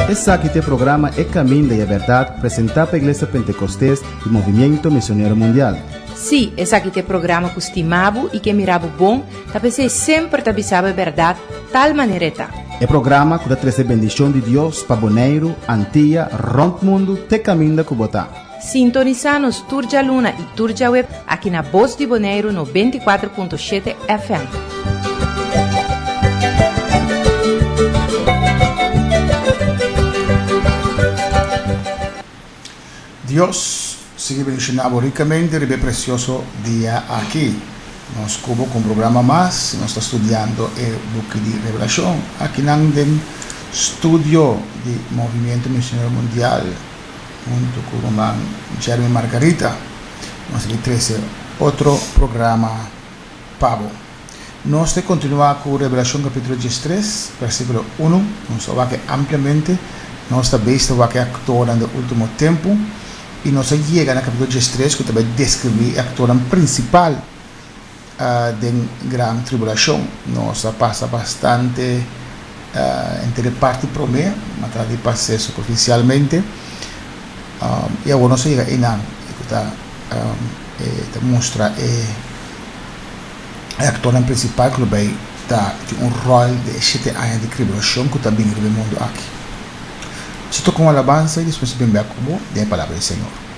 Esaki ta e programa E Caminda y e Berdad presenta pa Iglesia Pentecostes y Movimiento Misionero Mundial. Sí, esaki ta e programa cu stima bo y ke mira bo bon, ta p'esey semper ta bisa bo e berdad tal manera e ta. E programa cu ta trece bendicion di Dios pa Boneiru, Antia, rond mundo te caminda cu bo ta. Sintonisa nos tur djaluna y tur djaweb aki na Bos di Boneiru 94.7 FM. Dios sigui bendiciona bo ricamente riba e precioso dia aki. Nos cubo cu un programa mas, nos ta studiando e buki di Revelacion akinan den studio di Movimiento Misionero Mundial hunto cu ruman Jeremy Margarita. Nos ta trece otro programa pa bo. Nos ta continua cu Revelacion capitulo 13, versiculo 1. Nos a wak ampliamente. Nos ta bezig ta wak e actornan den ultimo tempo. Y nos a yega na capitulo 13 cu ta bay describi e actornan principal den gran tribulacion. Nos a pasa bastante entre e parti prome, ma ta di pas'e superficialmente. Y awor nos a yega eynan cu ta ta mustra e e actornan principal cu lo bay ta tin un rol den e shete aña di tribulacion cu ta bini riba e mundo aki. Si toca un alabansa y despues bin bek cu bo den e palabra di Señor.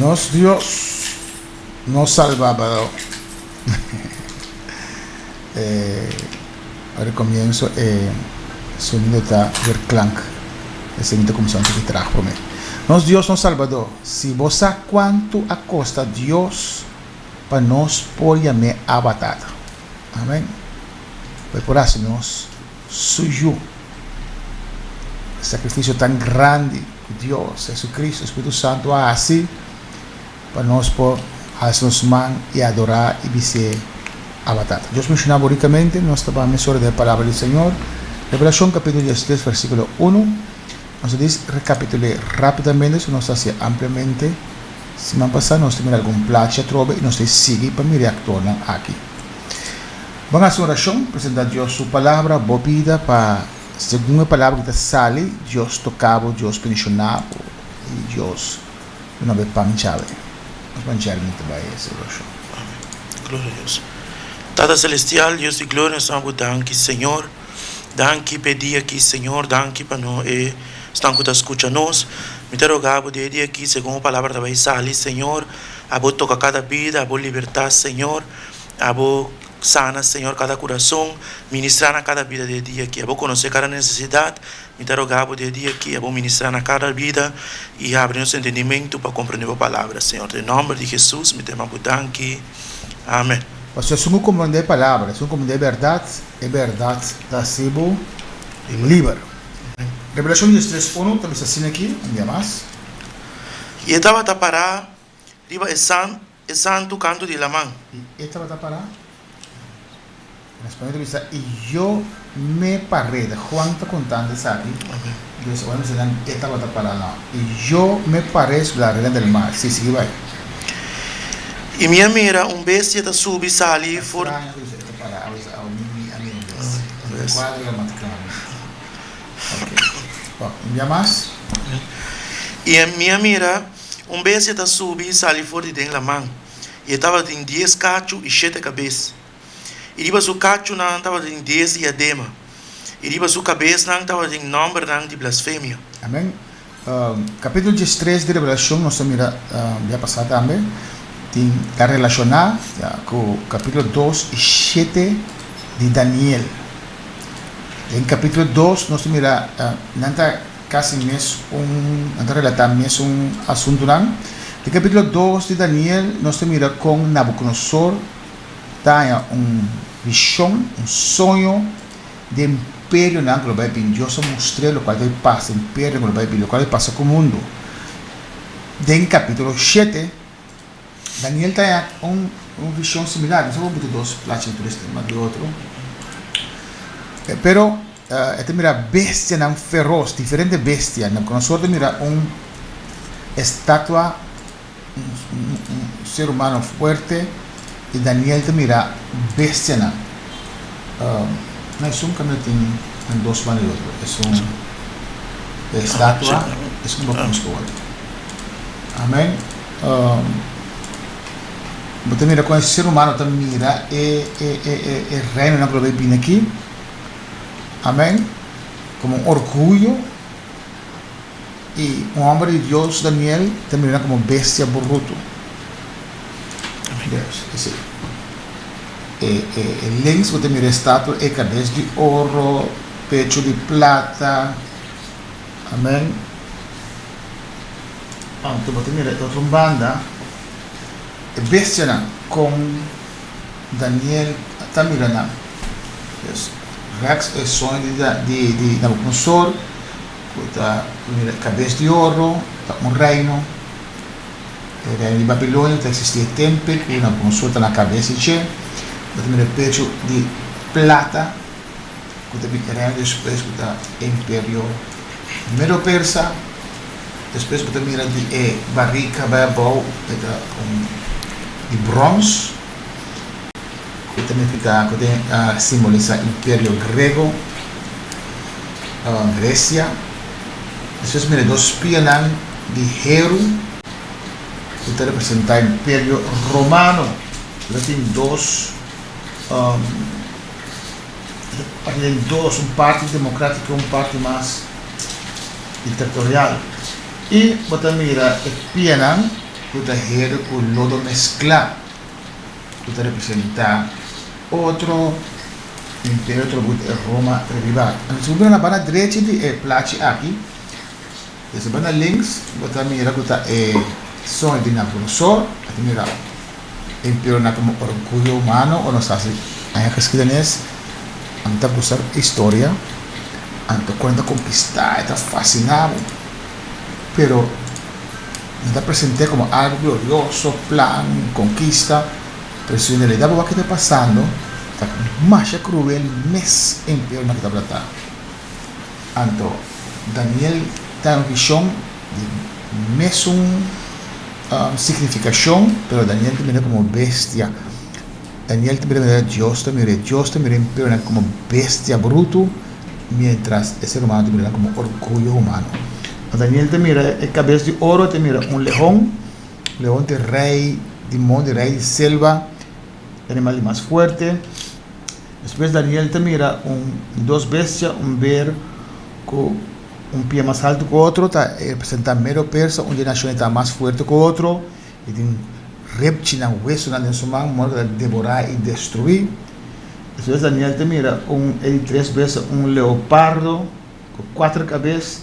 Nos Dios nos salbabado. eh, al comienzo e sonido ta weer klank. Esei mi ta cuminsa un tiki traag prome. Nos Dios, nos Salbador, si bo sa kuantu a kosta Dios pa nos por yam'é Abba Tata. Amèn. Pa e por hasi nos Su Yu. E sakrifisio tan grandi ku Dios, Jesucristo, Spiritu Santu a hasi pa nos por hasi nos man i adorá i bis'é Abba Tata. Dios menshoná bo rikamente, nos ta ban mesora den e Palabra di Señor. Revelashon kapítulo diestres versíkulo unu. Nos ta dis rekapitul'é rápidamente, so nos ta hasié ampliamente. Siman pasá nos ta mira algun plachi atrobe i nos ta sigui pa mira e aktornan aki. Ban hasi un orashon, presentá Dios su Palabra, bo bida, pa segun e Palabra ki ta sali, Dios toka bo, Dios bendishoná bo i Dios duna bo e pan djawe. Nos ban Jeremy ta bai hasi orashon. Amen. Gloria a Dios. Tata Celestial, Dios di gloria, nos ta bo danki, Señor. Danki p'e dia aki, Señor. Danki pa no e esnan ku ta skucha nos. Mi ta roga bo di e dia aki, segun bo palabra ta bai sali, Señor, abo toka kada bida, abo libertá, Señor. Abo sana, Señor, kada kurason. Ministrá na kada bida di e dia aki. Abo konosé kada nesesidat. Mi ta roga bo di e dia aki, abo ministrá na kada bida i habri nos entendimentu pa komprendé bo palabra, Señor. Den nòmber di Hesus mi ta yama bo danki. Amen. Pasobra esun ku komprendé e palabra, esun ku komprendé e bèrdat, e bèrdat ta hasi bo liber. Revelashon diestres unu ta bisa asina aki, un dia mas. I e tabata pará riba e e santu kantu di laman. I e tabata pará. Na spañol ta bisa, I yo me paré. Ta Juan ta kontando esaki. Dus ora mi nan e tabata pará no. I yo me paré sobre la arena del mar. Si, sigui bai. I mi a mira un bestia ta subi sali for. Straño ku bisa e ta pará. A bisa, Awo mi a mira un bestia. E kuadro gramaticalmente. Ok. Bon, un bia mas. I mi a mira un bestia ta subi sali for di den laman. I e tabatin dies kachu i shete kabes. I riba su kachunan tabatin dies diadema, i riba su kabesnan tabatin nòmbernan di blasfemia. Amen. Kapítulo diestres di Revelashon nos ta mira bia pasá tambe tin ta relashoná ku kapítulo dos i shete di Daniel. Den kapítulo dos nos ta mira nan ta kasi mes un nan ta relatá mes un asuntunan. Den kapítulo dos di Daniel nos ta mira kon Nabukonosor ta haña un vishon, un soño di imperionan ku lo bai bin. Dios a mustr'é lokual ta bai pasa, imperionan ku lo bai bin, lokual ta bai pasa ku mundu. Den kapítulo shete, Daniel ta haña un un vishon similar. No sa por buta dos plachi tur estima di otro. Pero e ta mira bestianan feros, diferente bestia. Nabucodonosor ta mira un estatua. Un ser humano fuerte y Daniel ta mira bestianan. No esun cambio tin den dos banda di otro. Esun estatua, esun bo conoce cu otro. Amen. Bo ta mira con e ser humano ta mira e e e e reinonan cu lo bay bini aki. Amen. Como un orguyo. I un hòmber di Dios, Daniel, ta mira nan komo bestia brutu. Dios, esei. E, e, e links bo ta mira e statua, e kabes di oro, pechu di plata. Amen. Anto bo ta mira e otro banda, e bestianan kon Daniel ta mira nan. Dios, rèks e soño di, di, di Nabucodonosor. Ku ta mira kabes di oro, ta un reino. E reino di Babilonia ta eksistí e tempe ku Nabukodonosor ta na kabes di dje. Bo ta mira e pechu di plata ku ta bin e reino despues ku ta e imperio Medo-Persa. Despues bo ta mira di e barika bai abou e ta un di bròns ku ta nifiká ku ta simbolisá imperio Grego. Grecia. Despues mira dos spianan di heru ku ta representá Imperio Romano. Lo tin dos parti den dos, un parti demokratiko, un parti mas diktatorial. I bo ta mira e pianan ku ta heru ku lodo mesklá ku ta representá otro Imperio otro but e Roma riba. Anto si bo mira na banda drechi di e plachi aki, Desde banda links bo ta mira ku ta e soño di Nabucodonosor, a ta mira imperonan komo orguyo humano ora nos ta hasi aña geskidenis, ami ta gusta historia, anto kon e ta konkistá e ta fasiná bo, pero nan ta present'é komo algu glorioso, plan, konkista, pero si en realidad bo wak ke ta pasando ta masha kruel mes e imperonan ku tabata ta. Anto Daniel ta un vishon di mesun signifikashon, pero Daniel ta mira komo bestia. Daniel ta mira manera Dios ta mira. Dios ta mira imperionan komo bestia brutu, mientras e ser humano ta mira nan komo orguyo humano. Daniel ta mira e kabes di oro, ta mira un lehon. Lehon ta e rei di mondi, rei di selva, e animal di mas fuerte. Despues Daniel ta mira un di dos bestia, un ber ku un pia mas haltu ku otro, ta representá Medo Persa, un di e nashon ei ta mas fuerte ku otro, i tin repchinan, wesunan den su man, modo ku ta devorá i destruí. Despues Daniel ta mira un e di tres bestia, un leopardo ku kuater kabes,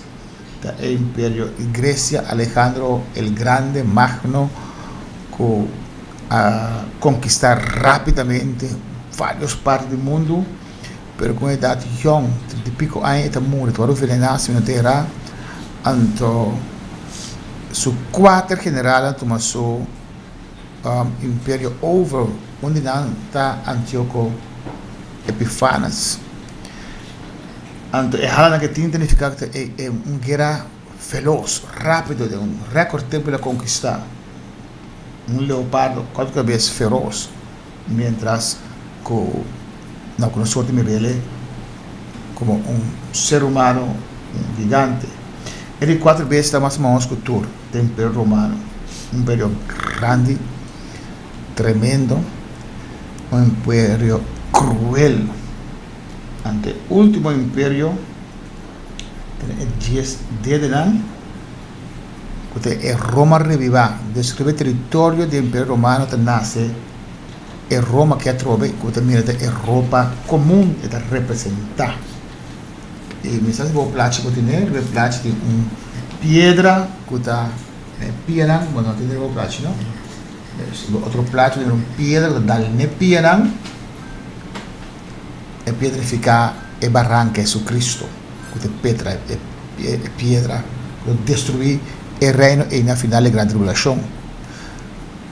ta e imperio di Gresia, Alejandro el Grande, Magno, ku a konkistá rápidamente vários parti di mundu, pero ku un edat yòn, trinta i piko aña, e ta muri, ta wòrdu venená si mi no ta erá. Anto su kuater generalnan tuma su imperio over, un di nan ta Antioko Epifanes. Anto e halanan ku e tin ta nifiká ku ta e un guera velos, rápido, den un rèkòrt tempu el a konkistá. Un leopardo kuater kabes feros, mientras ku Nabucodonosor ta mir'el komo un ser humano, un gigante. E di kuater bes ta mas mahos ku tur den Imperio Romano, un imperio grandi, tremendo, un imperio kruel. Anto e ultimo imperio tene e dies dedenan. Ku ta e Roma rebibá. Deskribí teritorio di Imperio Romano ta nase e Roma ke atrobe ku ta mira ta e ropa komun e ta representá. I mi sa si bo plachi bo tene, riba e plachi tin un piedra ku ta na e pianan, bo no tene riba bo plachi no. Riba otro plachi bo mira un piedra ku ta dal na e pianan, e piedra nifiká e baranka Jesucristo. ku ta petra e piedra ku ta destruí e reino ei na final di gran tribulashon.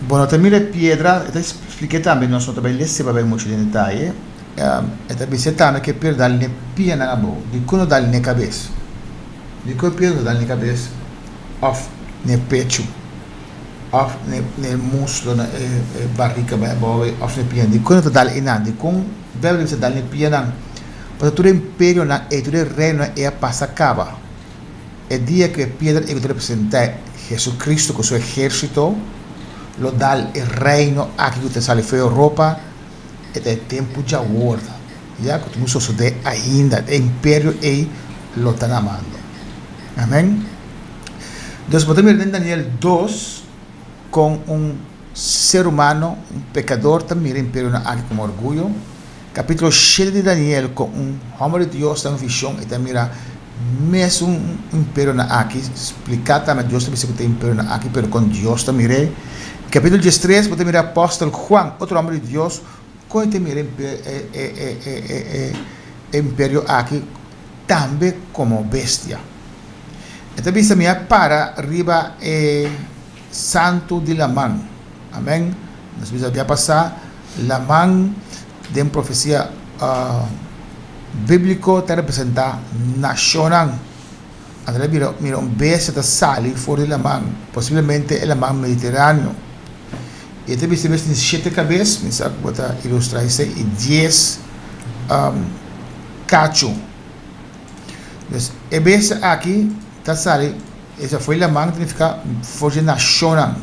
Bo no ta mira e piedra, e ta splik'é tambe, nos no ta bai lesa pa bai muchu den detaye, e ta bis'é tambe ku e piedra dal n'e pianan abou, dikon no dal n'e kabes? Dikon e piedra no dal n'e kabes òf n'e pechu òf n'e muslo, na e barika bai abou òf n'e pianan? Dikon no ta dal einan? Dikon Beibel ta bisa dal n'e pianan? Pasobra tur e imperionan ei, tur e reinonan ei a pasa kaba. E dia ku e piedra ei ku ta representá Jesucristo ku su ehérsito lo dal e reino aki ku ta sali for Europa, e ta e tempu djawor, ya ku tin ku sosodé ainda. E imperio ei lo ta na mando. Amèn. Dus bo ta mira den Daniel dos kon un ser humano, un pekador ta mira e imperionan aki komo orguyo. Capítulo shete di Daniel con un homber di Dios ta un vision y ta mira mesun imperionan aki, splica tambe Dios ta bisa cu ta imperionan aki pero con Dios ta mir'e. Capítulo diestres bo ta mira apostel Juan, otro homber di Dios, con e ta mira e imperio aki tambe como bestia. E ta bisa mi a para riba e santu di laman. Amen. Nos bisa bia pasá, laman den profesia bíbliko ta representá nashonnan. Anto ta bira mira un bestia ta sali for di laman, posiblemente e laman Mediteráneo. I e ta bisa e bestia tin shete kabes, mi sa ku bo ta ilustrá esei, i dies kachu. Dus e bestia aki ta sali, esa for di laman ta nifiká for di nashonnan.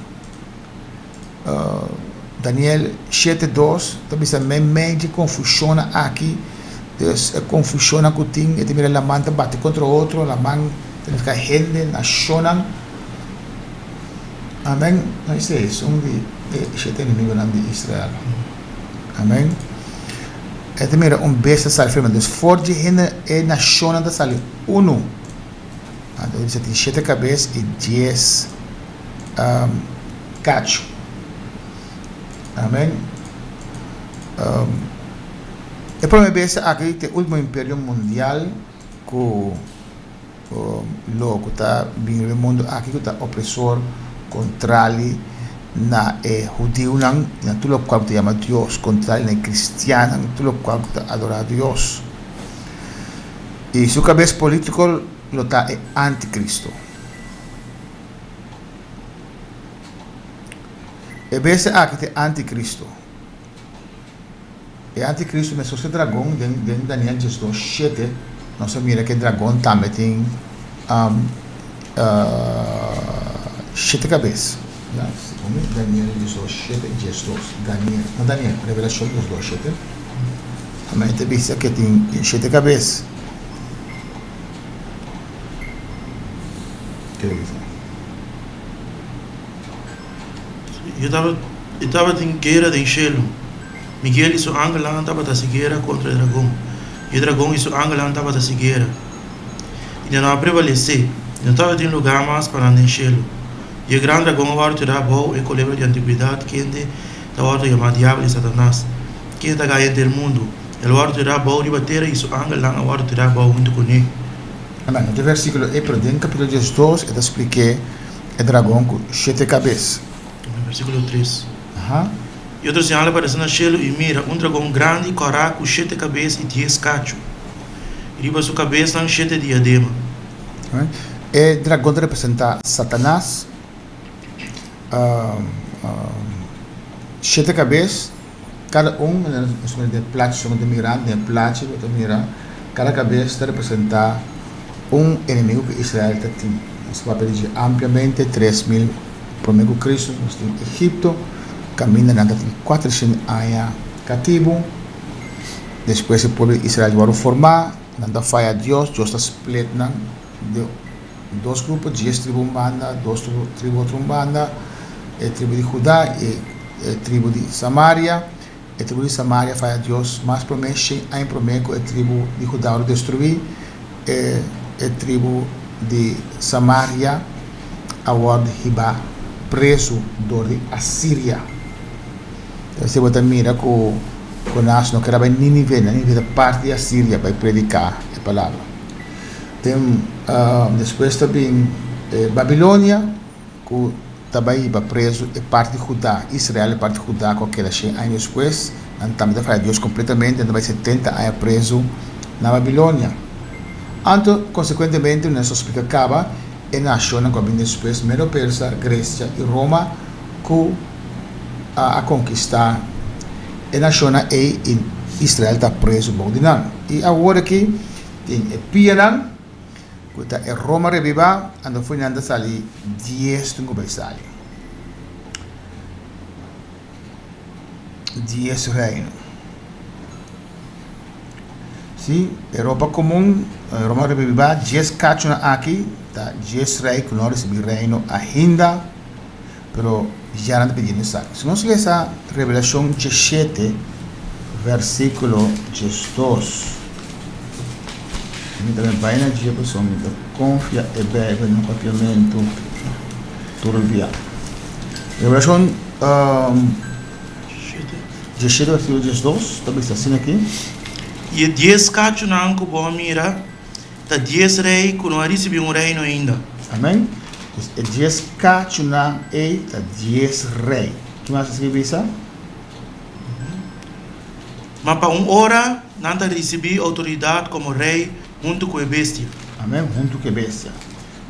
Daniel shete dos ta bisa meimei dje konfushonnan aki, dus e konfushonnan ku tin, e ta mira laman ta bati kontra otro, laman ta nifiká hende, nashonnan. Amen. No esei esun di e shete enemigunan di Israel. Amen. E ta mira un bestia sali firme. Dus for dje hende e nashonnan ta sali unu. Anto e bisa tin shete kabes i dies kachu. Amen. E prome bestia aki ta e ultimo imperio mundial ku lo ku ta bini riba e mundu aki ku ta opresor kontrali na e hudiunan i na tur lokual ku ta yama Dios, kontrali na e kristiannan, tur lokual ku ta adorá Dios. I su kabes polítiko lo ta e antikristo. E bestia aki ta e antikristo. E antikristo meskos ku e dragon den den Daniel diesdos shete nos a mira ku e dragon tambe tin shete kabes. Ya, segun mi Daniel diesdos shete diesdos Daniel no Daniel Revelashon diesdos shete tambe ta bisa ku e tin shete kabes. Ke ta bisa? Yo tabata, e tabatin guera den shelu. Miguel i su angelnan tabata hasi guera kontra e dragon, i e dragon i su angelnan tabata hasi guera. I nan no a prevalesé, i no tabatin lugá mas pa nan den shelu. I e gran dragon a wòrdu tirá abou, e kolebra di antigwedat, kende ta wòrdu yamá Diabel i Satanas, kende ta gaña henter mundu. El a wòrdu tirá abou riba tera, i su angelnan a wòrdu tirá abou huntu kuné. Amen. No ta e versíkulo ei, pero den kapítulo diesdos e ta splik'é E dragon ku shete kabes. Versíkulo tres. I otro señal a parese na shelu, i mira, un dragon grandi kòrá ku shete kabes i dies kachu, i riba su kabesnan shete diadema. E dragon ta representá Satanas. Shete kabes, kada un, nos mira den e plachi, si bo ta mira den e plachi bo ta mira kada kabes ta representá un enemigu ku Israel ta tin. Nos papia di dje ampliamente 3000 promé ku Kristu nos tin Egipto kaminda nan ta tin kuatershen aña katibu. Despues e pueblo di Israel wòrdu formá, nan ta faya Dios, Dios ta split nan den dos grupo, dies tribu un banda, dos tribu otro un banda, e tribu di Hudá i e tribu di Samaria. E tribu di Samaria faya Dios mas promé, shen aña promé ku e tribu di Hudá wòrdu destruí. E e tribu di Samaria a wòrdu hibá prezu dor di Asiria. Entonces bo ta mira ku Jonás no keda bai Nínive, Nínive ta parti di Asiria bai prediká e palabra. Den despues ta bin e Babilonia ku ta bai hiba prezu e parti di Hudá, Israel e parti di Hudá ku a keda shen aña despues, nan tambe ta faya Dios kompletamente, nan ta bai setenta aña prezu na Babilonia. Anto, konsekuentemente, nos a splika kaba e nashonnan ku a bin despues, Medo-Persa, Gresia i Roma, ku a konkistá e nashonnan ei i Israel ta prezu bou di nan. I awor aki tin e pianan. Ku ta e Roma rebibá, anto fo'i nan ta sali dies tin ku bai sali. Dies reino. Si, e ropa komun, e Roma rebibá, dies kachunan aki ta dies rei ku no a risibí reino ainda, pero ya nan ta pidiendo esaki. Si nos lesa Revelashon diesshete, versíkulo diesdos. Mi ta bai na dje pasobra mi ta konfia e Beibel na papiamentu tur bia. Revelashon diesshete versíkulo diesdos ta bisa asina aki. I e dies kachunan ku bo a mira ta dies rei ku no a risibí un reino ainda. Amèn. Dus e dies kachunan ei ta dies rei. Ki mas ta sigui bisa? Ma pa un ora nan ta risibí outoridat komo rei huntu ku e bestia. Amèn, huntu ku e bestia.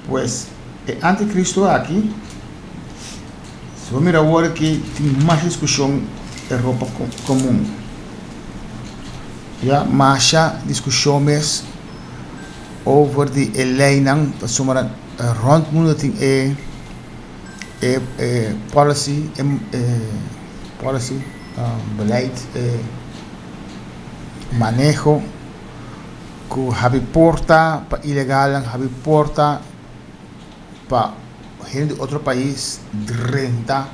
Pues, e antikristo aki, si bo mira awor aki, tin mas diskushon Europa komun. Ya, masha diskushon mes over di e leinan, pasobra rònt mundu tin e e e policy, e policy. Beleid e maneho ku habi porta pa ilegalnan, habi porta pa hende di otro pais drenta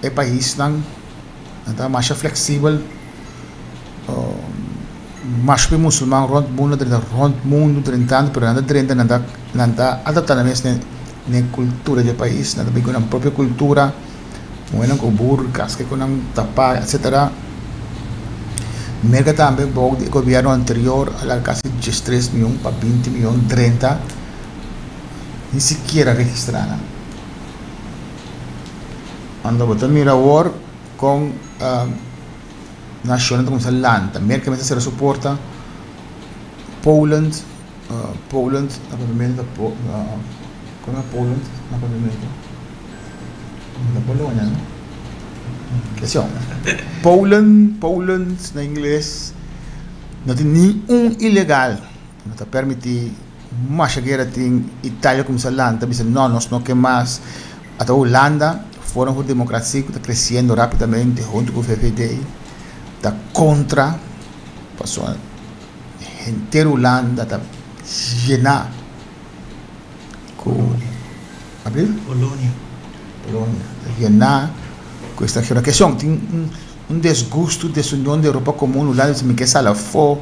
e paisnan. Nan ta masha fleksibel. Mas hopi musulman rond mundu a drenta rond mundu drentando pero nan ta drenta nan ta nan ta adapta nan mes na e cultura di e pais nan ta bin cu nan propio cultura muhernan cu burkas ke cu nan tapa etcetera. Merca tambe bou di e gobierno anterior a laga casi diestres miyon pa binti miyon drenta ni sikiera registra nan. Ando bo ta mira awor con Nashonnan ta kuminsá lanta. Merka mester sera su porta. Poland, Poland na papiamentu ta po, kon ta Poland na papiamentu? No ta Polonia no? Kesio. Poland, Poland na ingles no tin ningun ilegal. No ta permití masha guera tin. Italia kuminsá lanta bisa no nos no ke mas. Ata Hulanda, Forum voor Democratie ku ta kresiendo rápidamente huntu ku VVD ta kontra pasobra henter Hulanda ta yená ku Polonia. Polonia ta yená ku estranhero. Kestion tin un desgusto, desunion di Europa komun, Hulanda bisa mi ke sali afó.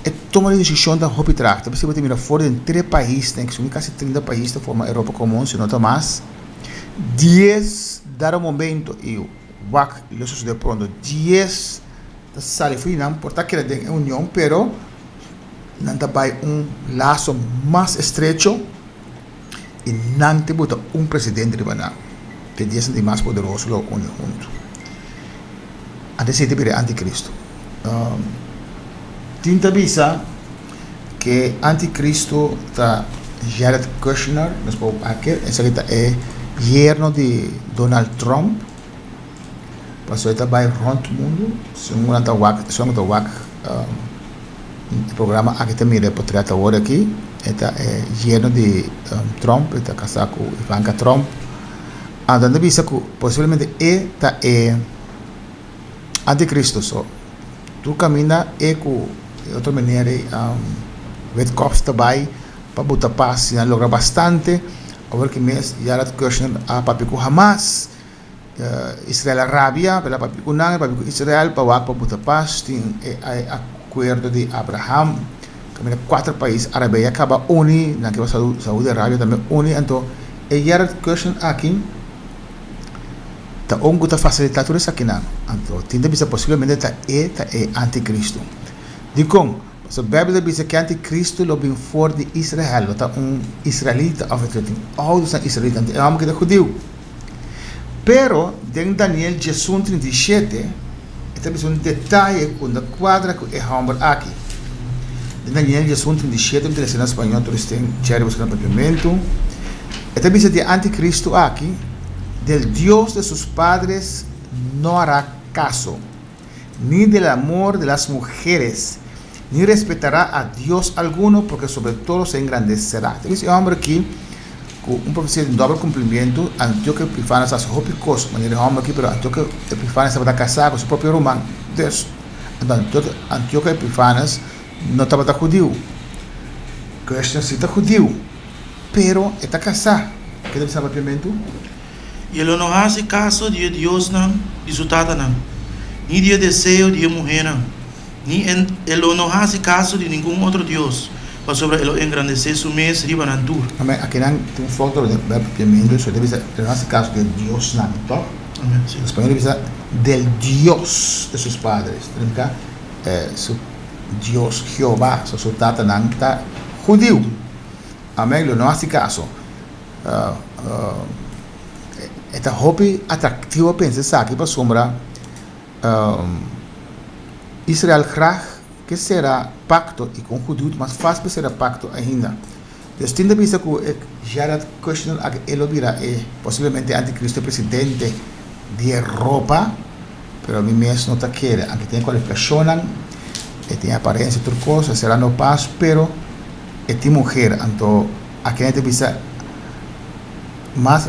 E toma di desishon ta hopi traag. Ta posibel ta mira for den tres paisnan, ku kasi trinta pais ta forma Europa Komun, si no ta mas. Dies dado momento i wak lo sosode pronto. Dies ta sali for di nan por ta keda den e union, pero nan ta bai un laso mas estrecho i nan ta buta un presidente riba nan. E diesnan di mas poderoso lo uni huntu. Antes esei ta bira e antikristu. Tin ta bisa ke antikristu ta Jared Kushner, nos por wak esaki ta e yerno di Donald Trump, pasobra e ta bai rònt mundu, segun nan ta wak, esun ku ta wak e programa aki ta mira e potret awor aki, e ta e yerno di Trump, e ta kasá ku Ivanka Trump. Anto nan ta bisa ku posiblemente e ta e antikristu. So, tur kaminda e ku e otro meneer ei, Witkoff ta bai pa buta pas i nan logra bastante. Awor ki mes Jared Kushner a papia ku Hamas, Israel a rabia, el a papia ku nan, el a papia ku Israel pa wak pa buta pas. Tin e akuerdo di Abraham Kaminda kuater pais árabe ya kaba uni, nan ke pa Saudi Arabia tambe uni, anto e Jared Kushner aki ta un ku ta fasilitá tur esakinan. Anto tin ta bisa posiblemente ta e ta e antikristu. Dikon? Pasobra Beibel ta bisa ku e antikristu lo bin for di Israel, lo ta un israelita òf e tin oudosnan israelita, anto e hòmber ki ta hudiu. Pero den Daniel diesun 37 e ta bisa un detaye ku no ta kuadra ku e hòmber aki. Den Daniel diesun 37, mi ta lesa na spañó tur esten Jerry buska na papiamentu, e ta bisa di e antikristu aki, Del Dios de sus padres no hará kaso, ni del amor de las mujeres, ni respetará a Dios alguno, porque sobre todo se engrandecerá. Ta bisa e hòmber aki ku un profesia den dòbel kumplimentu, Antioco Epifanes a hasi hopi kos manera e hòmber aki, pero Antioco Epifanes tabata kasá ku su propio ruman. Dus, anto Antioco Epifanes no tabata hudiu. Kushner si ta hudiu, pero e ta kasá. Ke ta bisa papiamentu? I e lo no hasi kaso di e diosnan di su tatanan, ni di e deseo di e muhénan, Ni e lo no hasi kaso di ningun otro dios, pasobra e lo engrandesé su mes riba nan tur. Amen. Akinan tin un foto den Bijbel papiamentu, so e ta bisa e lo no hasi kaso di e diosnan, tòg? Amen, si. Na spañol e bisa del Dios de sus padres, ta nifiká su Dios Jehová, so su tatanan ta hudiu. Amen, lo no hasi kaso. E ta hopi atraktivo pensa esaki pasobra. Israel graag ke sera pakto i ku un hudiu ta mas fásil pa sera pakto ainda. Dios tin ta bisa ku e Jared Kushner aki e lo bira e posiblemente antikristo presidente di Europa, pero mi mes no ta kere. Anke tin e kualifikashonnan, e tin e aparensia tur kos, e serando pas, pero e tin muher. Anto aki nan ta bisa mas.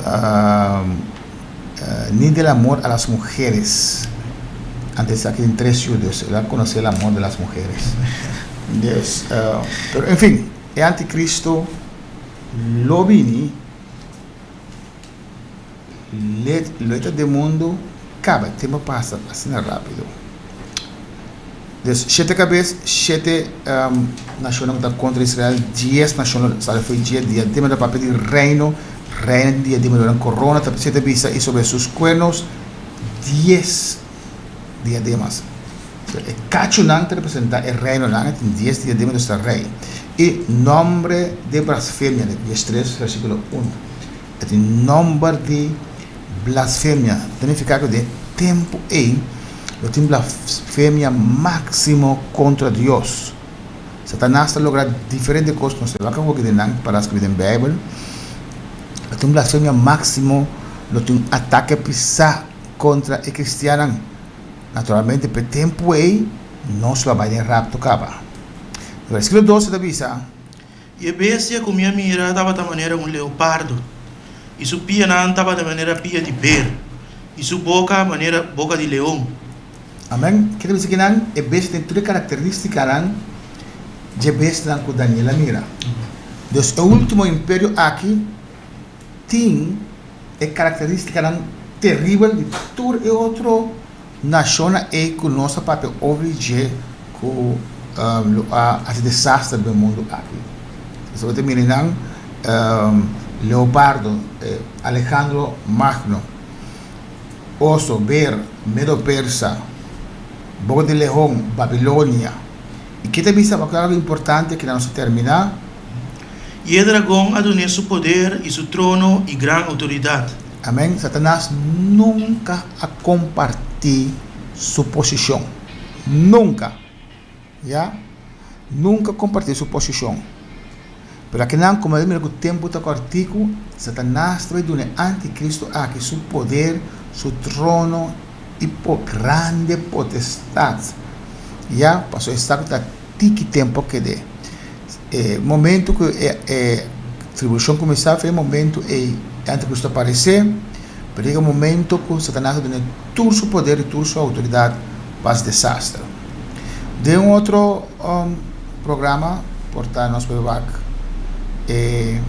Ni del amor a las mujeres. Antes aki tin tres yu, dus el a conoce el amor de las mujeres. Dus, pero en fin, e anticristo lo bini, lo e ta den mundo, caba, e tempo pasa asina rapido. Dus shete kabes, shete nashonnan ku ta kontra Israel, dies nashon lo sali fo'i dje, diadema ta papia di reino, reina di diadema lo nan korona, ta shete bisa i sobre sus kuernos dies diademas. So e kachunan ta representá e reinonan, e tin dies diadema, dus ta rei. I nombre de blasfemia, 13 versíkulo 1. E tin nomber di blasfemia. Ta nifiká ku den e tempu ei lo tin blasfemia máksimo kontra Dios. Satanas ta logra diferente kos ku nos ta wak awoki den nan para skibí den Beibel. Lo tin blasfemia máksimo, lo tin atake pisá kontra e kristiannan. Naturalmente pa e tempu ei nos lo a bai den rapto kaba. Versíkulo 12 ta bisa. I e bestia ku mi a mira tabata manera un leopardo, i su pianan tabata manera pia di ber, i su boka manera boka di leon. Amen. Ke ta bisa kinan? E bestia tin tur e karakteristikanan dje bestianan ku Daniel a mira. Dus e ultimo imperio aki tin e karakteristikanan teribel di tur e otro Nashonnan ei ku nos a papia over di dje ku lo a hasi desaster den mundu aki. Pasobra bo ta mira nan leopardo, Alejandro Magno, oso, ber, Medo Persa, boka di leon, Babilonia. I ke ta bisa bo algu importante ku nos a terminá? I e dragon a dun'é su poder i su trono i gran outoridat. Amèn. Satanas nunka a kompartí su posishon. Nunka. Ya. Nunka kompartí su posishon. Pero akinan, komo el mira ku tempu ta kòrtiku, Satanas ta bai duna e antikristu aki su poder, su trono i po grande potestat. Ya. Pasobra e sa ku ta tiki tempu a ked'é. E momento ku e e tribulashon kuminsá for e momento ei e antikristu a paresé, pero yega un momento ku Satanas a duna tur su poder i tur su outoridat pa hasi desaster. Den un otro programa por ta nos por wak e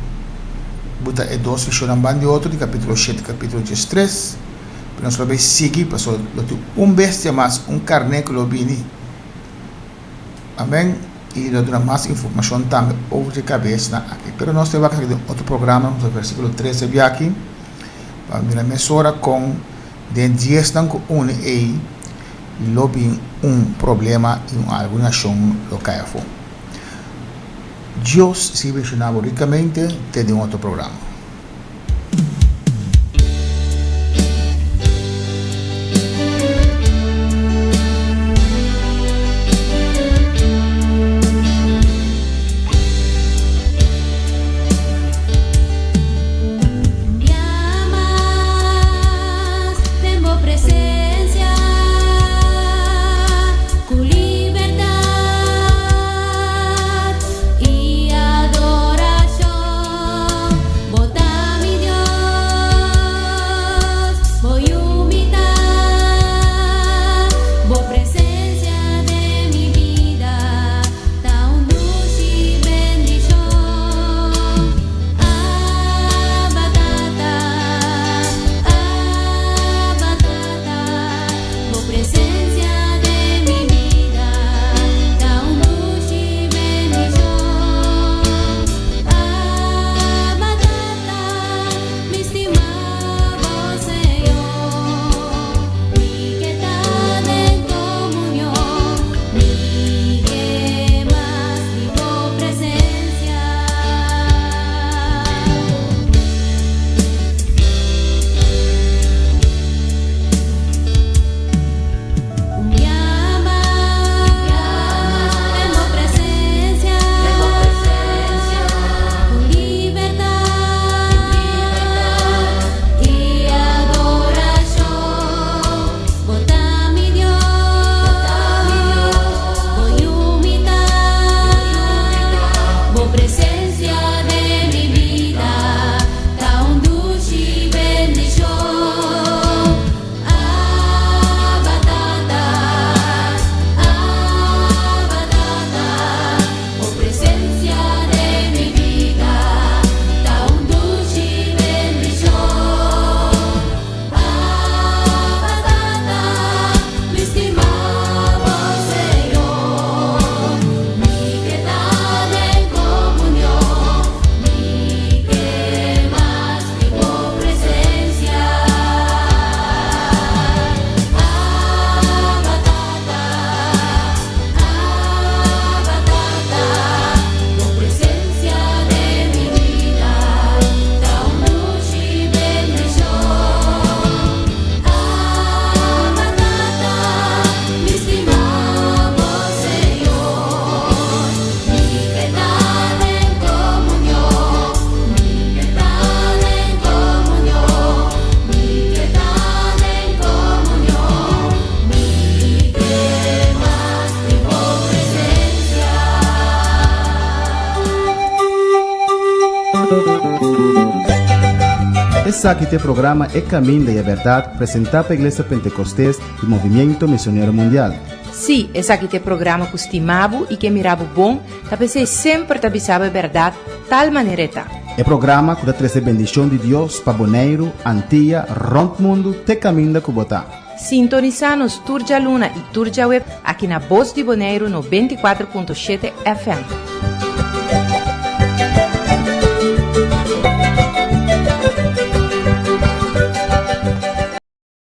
buta e dos vishonnan ban di otro di kapítulo shete i kapítulo diestres, pero nos lo bay sigui pasobra lo tin un bestia mas, un karné ku lo bini. Amen y lo duna mas informacion tambe over dje cabesnan aki. Pero nos ta wak esaki den otro programa, nos ta versiculo 13 biaki, pa mira mesora con den diesnan cu uni ey lo bin un problema y un algun nacion lo cay afo. Dios sigui bendiciona bo ricamente te den otro programa. Esaki ta e programa E Caminda y e Berdad presenta pa Iglesia Pentecostes y Movimiento Misionero Mundial. Sí, esaki ta e programa ku stima bo i ke mira bo bon, ta p'esei semper ta bisa bo e bèrdat tal manera e ta. E programa ku ta trese bendishon di Dios pa Boneiru, Antia, rònt mundu te kaminda ku bo ta. Sintonisá nos tur djaluna i tur djaweb aki na Bos di Boneiru 94.7 FM.